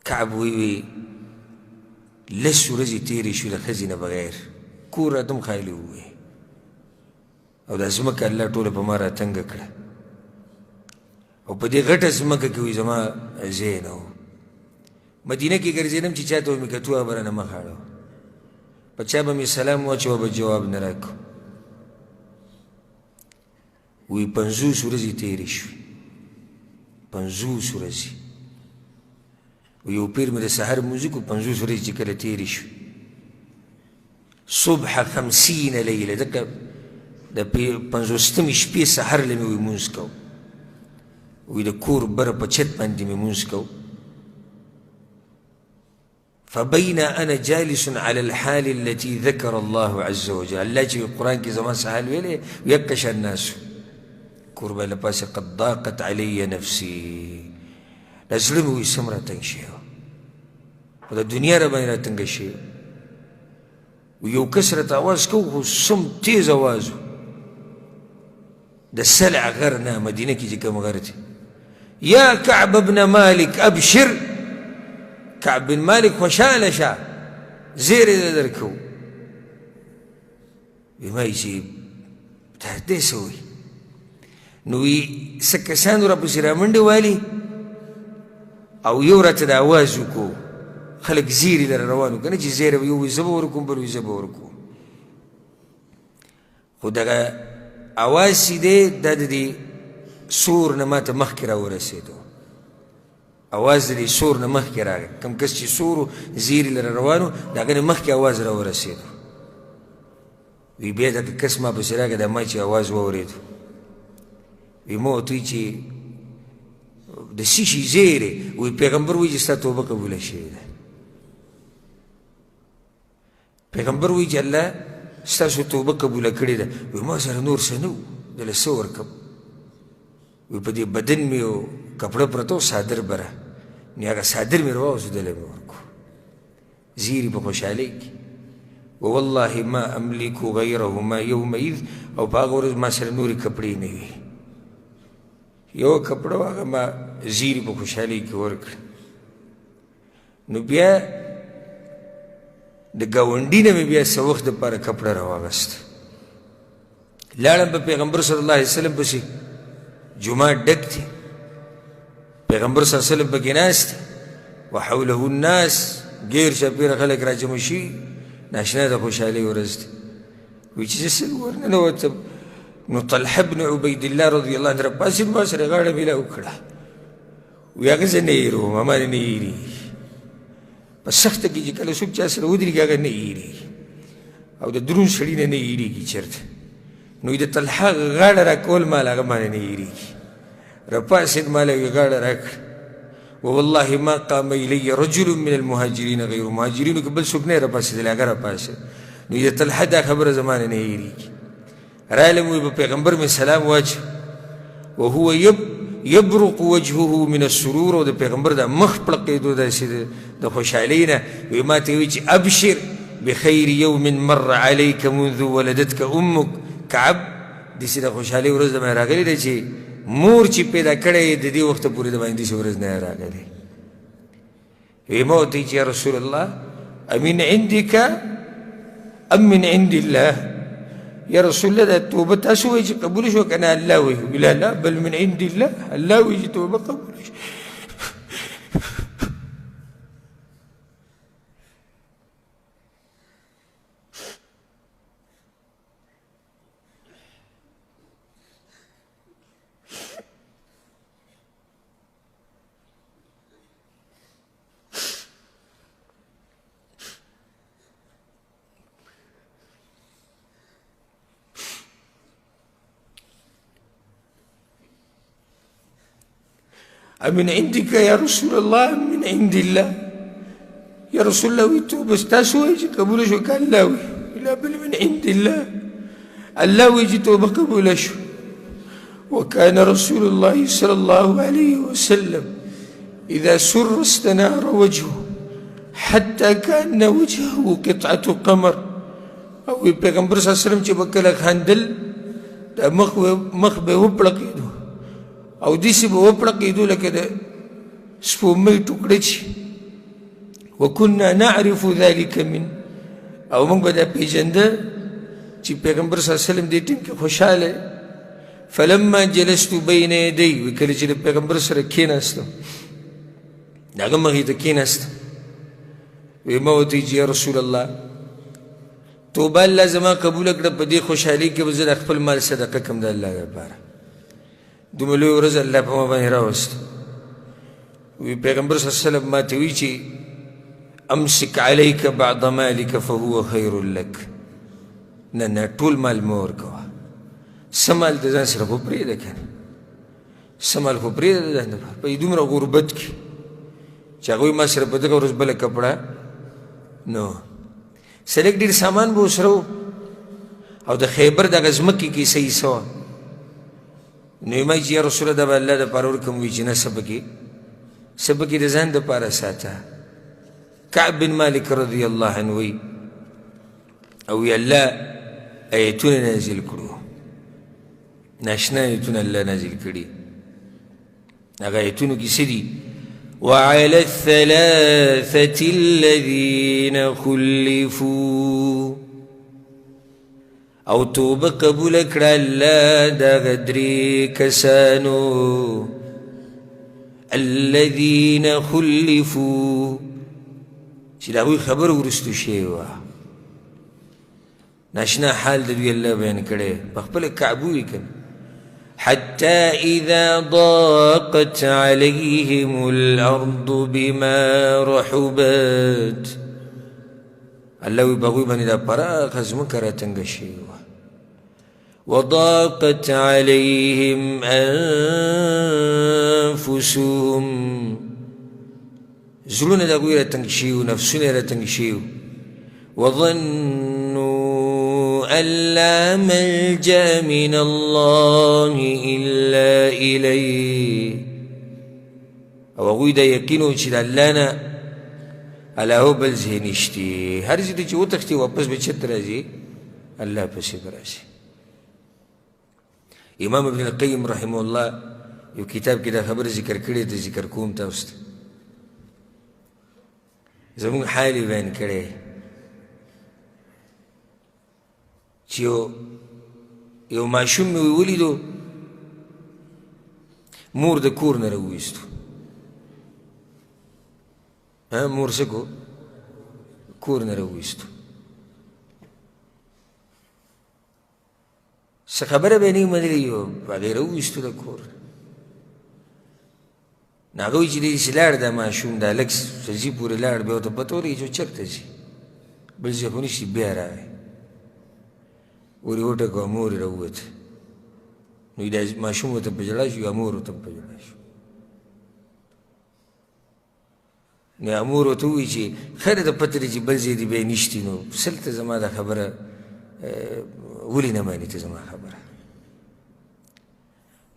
کعب وی وی لس ورځې تېرې شوې د ښځې نه بغیر، کور راته هم خالي ووی، او دا ځمکه الله ټوله په ما راتنګه کړه، او په دې غټه ځمکه کې وی زما ځای نه و. مدینه کې ګرځېدم چې چا ته به مې کتو هغه به رانه مخ اړوه، په چا به مې سلام واچوه به جواب نه راکړو. وی 50 ورځې تېرې شوې، 50 ورځې. یو پیر مې د سهار لمونځ وکړو، 50 ورځې چې کله تېرې شوې، صبح 50 لیله، دقه د 50مې شپې سهار له مې وی لمونځ کوو، وی د کور بره په چت باندې مې لمونځ کوو. فبين أنا جالس على الحال التي ذكر الله عز وجل، الله چې قرآن کې زما څه حال ویلی یکش الناس کور به له پاسه قد ضاقت علی نفسي، دا زړه مې وایي څومره تنګ شوی او دا دنیا را باندې راتنګه شوې. یو کس راته اواز کوو، خو سم تیز اواز و، د سلع غر نه، مدینه کې چې کوم غر دی، یا کعب ابن مالک ابشر، کعب بن مالک خوشحاله شه، زیری د درکوو. وی ما یې چې دا دی څه وایي؟ نو وی څه کسانو راپسې رامنډې والي او یو راته د اواز وکړو، خلک زیري لره روان وو که نه، چې زیری به یو وایي زه به ورکوم، بل وایي زه به ورکوم. خو دغه اواز چې دی دا د دې سور نه ماته مخکې راورسېدو، اواز د دې سور نه مخکې راغی، کوم کس چې سور و زیري لره روان و، د هغه نه مخکې اواز راورسېدو. وی بیا دغه کس ما پسې راغی، دا ما چې اواز واورېدو، وی ما ورته وویل چې د څه شي زیری؟ وی پیغمبر وایي چې ستا توبه قبوله شوې ده. پیغمبر وایي چې الله ستاسو توبه قبوله کړې ده. وایي ما سره نور څه نه وو، دله څه ورکړم؟ وایي په دې بدن مې یو کپړه پرته وه، څادر بره، نو هغه څادر مې راواغوست، دله مې ورکړو. زیري په خوشحالۍ کې، ووالله ما املک غیرهما یومئذ، او په هغه ورځ ما سره نورې کپړې نه وې، یوه کپړه وه هغه ما زیري په خوشحالۍ کې ورکړه. نو بیا د ګاونډي نه مې بیا څه وخت دپاره کپړه راواغسته، لاړم په پیغمبر صلی الله علیه وسلم پسې، جومات ډک دی، پیغمبر صلی الله علیه وسلم پکې ناست دی، وحوله الناس، ګیر چاپېره خلک راجمع شوي، ناشنا د خوشحالۍ ورځ دی. وایي چې زه څنګه ورننوتم، نو طلحه بن عبید الله رضی الله عنه راپاڅېد، ما سره غاړه ملاو کړه، وی هغه زه نه هېروم، ما نه هېرېږي. په سخته کې چې کله څوک چا سره ودرېږي هغه نه هېرېږي، او د درون سړي نه نه هېرېږي چېرته. نو د طلحه غاړه راکول مال هغه ما نه هېرېږي. راپاڅېد، ما له یې غاړه راکړه، ووالله ما قام الی رجل من المهاجرین غیر، مهاجرینو کې بل څوک نه راپاڅېدلی، هغه راپاڅېد. نو د طلحه دا خبره زما نه هېرېږي. رالم وی په پیغمبر می سلام واچو، وهو يبرق وجهه من السرور، او د پیغمبر د مخ پړقېدو داسې د خوشحالۍ نه. وی ما ته وی چې ابشر بخیر یوم مر علیک منذ ولدتک امک. کعب داسې د خوشحالۍ ورځ د باندې راغلې ده چې مور چې پیدا کړی د دې وخته پورې د باندې داسې ورځ نه راغلې. وی ما ورته چې یا رسول الله امن عندک ام من عند الله؟ یا رسول الله دا توبه تاسو وایي چې قبول شو که نه الله وایي؟ لا لا بل من عند الله، الله وایي چې توبه قبول شو. أمن عندك يا رسول الله أم من عند الله؟ يا رسول الله وي توبه ستاسو وایي چې قبوله شو که الله وي؟ لا بل من عند الله، الله وایي چې توبه قبوله شو. وكان رسول الله صلى الله عليه وسلم إذا سر استنار وجهه حتى كأن وجهه قطعة قمر. او پیغمبر صلی الله علیه وسلم چې به کله خندل د مخ به وپړقېدو او داسې به وپړقېدو لکه د سپوږمۍ ټوکړه چې وكنا نعرف ذلك من او موږ به دا پېژنده چې پیغمبر صلی الله علیه وسلم دې ټیم کې خوشحاله. فلما جلست بین یدی، وی کله چې د پیغمبر سره کښېناستم، د هغه مخې ته کښېناستم، وی ما ورته ویل چې یا رسول الله توبه الله زما قبوله کړه، په دې خوشحالۍ کې به زه د خپل مال صدقه کوم د الله دپاره. دومره لویه ورځ الله په ما باندې راوسته. وی پیغمبر صلی الله علیه وسلم ما ته وی چې امسک علیک بعض مالک فهو خیر لک. نه نه، ټول مال مه ورکوه، څه مال د ځان سره خو پرېږده که نه، څه مال خو پرېږده د ځان دپاره. په دې دومره غربت کې چې هغوی ما سره په دغه ورځ بله کپړه نو څه لږ ډېر سامان به ورسره و، او د خیبر دغه ځمکې کیسه یې څه وه. نو یې ما چې یا رسوله دا به الله دپاره ورکړم، وایي چې نه، څه پکې څه پکې د ځان دپاره ساته. کعب بن مالک رضی الله عنه وایي او وی الله ایتونه نازل کړو، ناشنا ایتونه الله نازل کړي. هغه ایتونو کې څه دي؟ وعلى الثلاثة الذين خلفوا، او توبه قبول کړه الله دغه درې کسانو، الذين خلفوا چې د هغوی خبره وروستو شوې وه. ناشنا حال د دوی الله بیان کړی په خپله کعبو یې که نه. حتى إذا ضاقت عليهم الأرض بما رحبت، الله وی په هغوی باندې دا پراخه ځمکه راتنګه شوې وه. وضاقت عليهم أنفسهم، زړونه د هغوی راتنګ شوي وو، نفسونه یې راتنګ شوي وو. وظنوا أن لا ملجأ من الله إلا إليه، او هغوی دا یقین و چې د الله نه علاوه بل ځای نشته، هر ځای ته چې وتښتي واپس به چېرته راځي؟ الله پسې به راځي. امام ابن القیم رحمه الله یو کتاب کې دا خبره ذکر کړې ده، ذکر کوم تاسو ته، زموږ حال یې بیان کړی چې یو ماشوم مې ولیدو، مور د کور نه راوویستو. مور څه کو؟ کور نه راوویستو. څه خبره به یې نه وي منلې، یو هغې راوویستو د کور نه. نو هغه وایي چې دی چې لاړ دا ماشوم دا لږ څه ځي پورې لاړ، بیا ورته پته ولګي چې چېرته ځي، بل ځای خو نشي. بیا راغی، ور یې وټکوه، مور یې راووته. نو دا ماشوم ورته په ژړا شو، یا مور ورته په ژړا شو. نو مور ورته ووایي چې ښه ده پته دی چې بل ځای دې بیا نشتي، نو سل ته زما دا خبره ولې نه منې ته زما خبره؟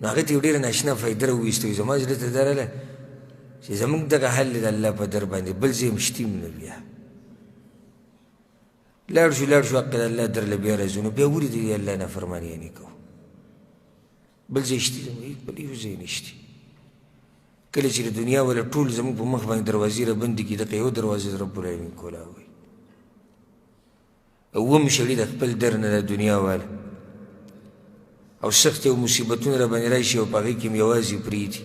نو هغه ته یو ډېره ناشنا فایده راوویسته، وایي زما زړه ته دا راغله چې زموږ دغه حل دی د الله په در باندې، بل ځای هم شتي هم نه. بیا لاړ شو، لاړ شو، حق د الله در له بیا راځو. نو بیا ولې د دې الله نافرماني نه کوو؟ بل ځای شتي زموږ؟ هېڅ بل یو ځای نشتي. کله چې د دنیا والا ټول زموږ په مخ باندې دروازې را بندې کړي، دغه یو دروازه د رب العالمین کولا وي. اووم شړي د خپل در نه د دنیا والا، او سختې او مصیبتونه را باندې راشي او په هغې کې هم یوازې پرېږدي،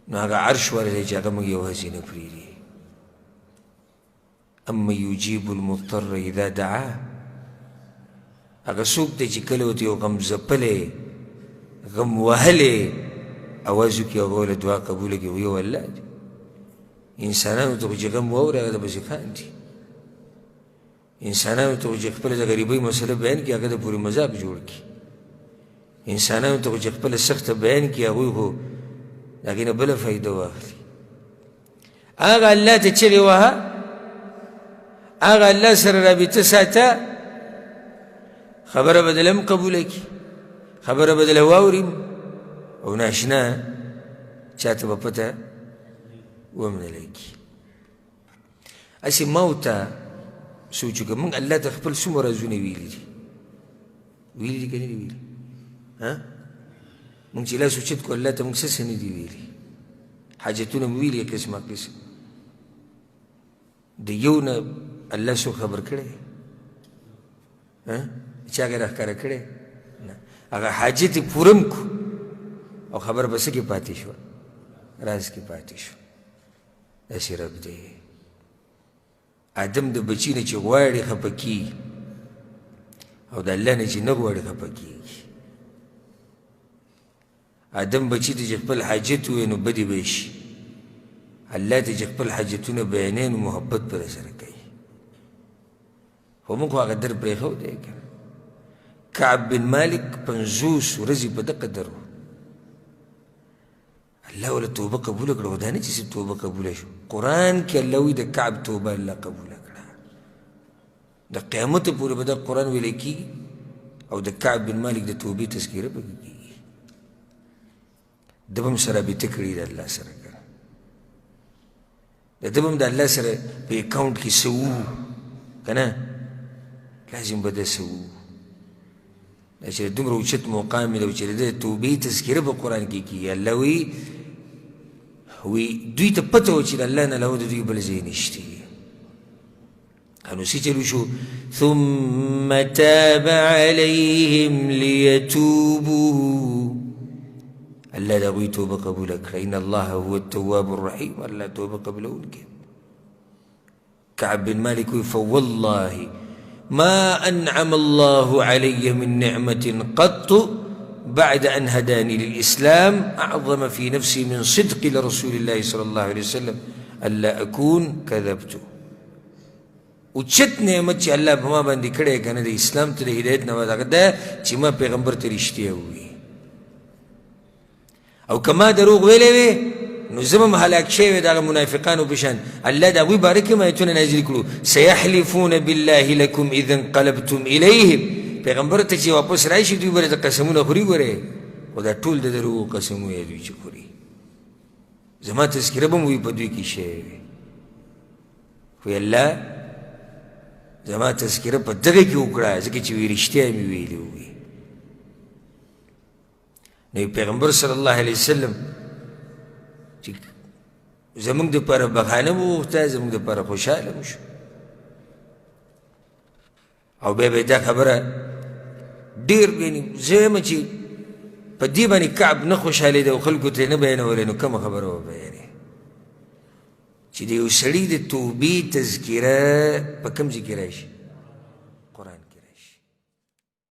نو هغه عرش والا دی چې هغه موږ یوازې نه پرېږدي. اما یجیب المضطر اذا دعا، هغه څوک دی چې کله ورته یو غم ځپلی غم وهلی اواز وکړي، هغه له دعا قبوله کړي. خو یو الله دی. انسانانو ته خو چې غم واوري هغه د پسې خاندي، انسانانو ته خو چې خپله د غریبۍ مسله بیان کړي هغه د پورې مذاق جوړ کړي، انسانانو ته خو چې خپله سخته بیان کړي هغوی خو د هغې نه بله فایده واخلي. هغه الله ته چغې وهه، هغه الله سره رابطه ساته، خبره به دله هم قبوله کړي، خبره به دله واوري او ناشنا چاته به پته وم نه لګي. هسې ما او ته سوچ وکړه، موږ الله ته خپل څومره رازونه ویلي دي، ویلي دي که نه دي ویلي؟ ها موږ چې لاس اوچت کړو الله ته موږ څه څه نه دي ویلي، حاجتونه مو ویلي قسمه قسم. د یو نه الله څوک خبر کړی؟ چا هغې راښکاره کړی؟ نه. هغه حاجت یې پوره هم کړو او خبره په څه کې پاتې شوه؟ راز کې پاتې شو. داسې رب دی. آدم د بچي نه چې غواړي خفه کېږي او د الله نه چې نه غواړي خفه کېږي. آدم بچي ته چې خپل حاجت ووایي نو بدې به شي، الله ته چې خپل حاجتونه بیانوي نو محبت به درسره کوي. خو موږ خو هغه در پرېښودی که نه. کعب بن مالک 50 ورځې په دقه در و، الله وله توبه قبوله کړه. خو دا نه چې څه توبه قبوله شو، قرآن کې الله وایي د کعب توبه الله قبوله کړه. د قیامت پورې به دا قرآن ویلی کېږي او د کعب بن مالک د توبې تذکره پکې کېږي. ده به هم سره رابطه کړې د الله سره، که نه د ده به هم د الله سره په اکاونټ کې څه وو که نه، لازم به ده څه وو. دا چې دومره اوچت مقام دی او چې د ده د توبې تذکره په قرآن کې کېږي، الله وایي وی دوی ته پته وه چې د الله نه علاوه د دوی بل ځای نشته. نو څه چلو شو؟ ثم تاب عليهم ليتوبوا. الله د هغوی توبه قبوله کړه. ان الله هو التواب الرحیم. الله توبه قبلوونکی. کعب بن مالک وایي فوالله ما أنعم الله علي من نعمة قط بعد أن هداني للإسلام أعظم في نفسي من صدقي لرسول الله صلى الله عليه وسلم ألا أكون كذبته. اوچت نعمت چې الله په ما باندې کړی که نه د اسلام ته د هدایت نه بعد هغه ده چې ما پیغمبر ته رښتیا ووایي، او که ما دروغ ویلی وی نو زه به هم هلاک شوی وی د هغه منافقانو په شان. الله د هغوی باره کې هم ایتونه نازل کړو، سیحلفون بالله لکم اذا انقلبتم الیهم. پیغمبر ته چې واپس راشي دوی به درته قسمونه خوري، ګورې خو دا ټول د دروغو قسمونه دوی چې خوري. زما تذکره به هم وي په دوی کې شوی وي، خو الله زما تذکره په دغه کې وکړه ځکه چې وی رښتیا مې ویلي وي. نو پیغمبر صلی الله علیه وسلم چې زموږ دپاره بخښنه وغوښته، زموږ دپاره خوشحاله هم شو. او بیا به دا خبره ډېر یعنې زه یم چې په دې باندې کعب نه خوشحالېده او خلکو ته یې نه بیانولی، نو کومه خبره به بیانوي چې د یو سړي د توبې تذکره په کوم ځای کې راشي؟